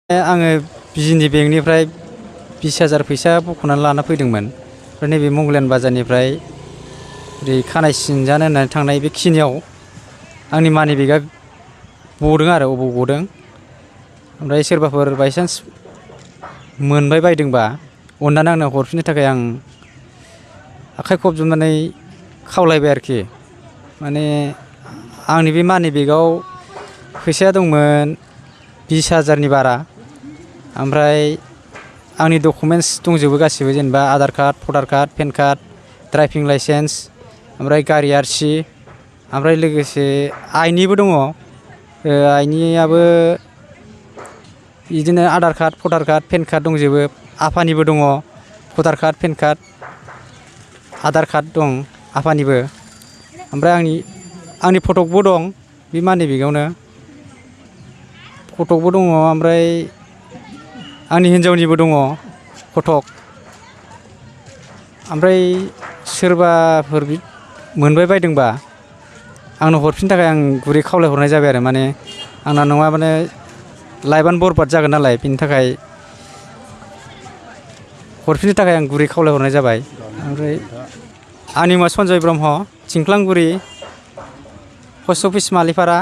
आङो बिजिनि बेंकनिफ्राय 20,000 फैसा बख'नानै लाना फैदोंमोन। ओमफ्राय नैबे मंगलयान बाजारनिफ्राय ओरै खानाय सिनजानो होननानै थांनाय बेखिनियाव आंनि मानि बेगआ गदों आरो अबाव गदों। ओमफ्राय सोरबाफोर बायसान्स मोनबाय बायदोंबा अननानै आंनो हरफिननो थाखाय आं आखाइ खबजबनानै खावलायबाय आरोखि। माने आंनि बे मानि बेगआव फैसाया दंमोन 20,000नि बारा। ओमफ्राय आंनि डकुमेन्टस दंजोबो गासिबो, जेनेबा Aadhaar card, voter card, PAN card, driving licence, ओमफ्राय गारि आरसि, ओमफ्राय लोगोसे आइनिबो दङ। आइनियाबो बिदिनो Aadhaar card, voter card, PAN card दंजोबो। आफानिबो दङ voter card, PAN card, Aadhaar card दं आफानिबो। ओमफ्राय आंनि फटकबो दं बे मानि बेगआवनो, फटकबो दङ। ओमफ्राय आंनि हिन्जावनिबो दङ फटक। ओमफ्राय सोरबाफोर मोनबाय बायदोंबा आंनो हरफिननो थाखाय आं गुरै खावलायहरनाय जाबाय आरो। माने आंना नङाबानो लाइफआनो बरबाद जागोन नालाय, बिनि थाखाय हरफिननो थाखाय आं गुरै खावलायहरनाय जाबाय। ओमफ्राय आंनि मुङा सन्जय ब्रह्म, थिंख्लांगुरि, पस्ट अफिस मालिपारा।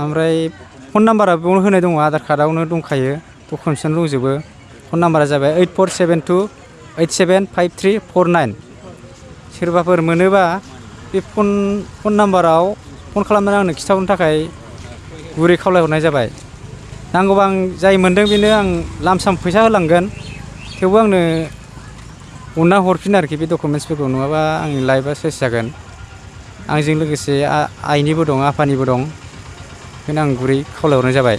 ओमफ्राय फन नाम्बारा बेयावनो होनाय दङ, आधार कार्डआवनो दंखायो, डकुमेन्टसआवनो दंजोबो। फन नाम्बारा जाबाय 8472875349। सोरबाफोर मोनोबा बे फन नाम्बाराव फन खालामनानै आंनो खिन्थाहरनो थाखाय गुरै खावलायहरनाय जाबाय। नांगौबा आं जाय मोनदों बेनो आं लामसाम फैसा होलांगोन, थेवबो आंनो अनना हरफिन आरोखि बे डकुमेन्टसफोरखौ, नङाबा आंनि लाइफआ सेस जागोन। आंजों लोगोसे आइनिबो दं, आफानिबो दं, बेखायनो आं गुरै खावलायहरनाय जाबाय।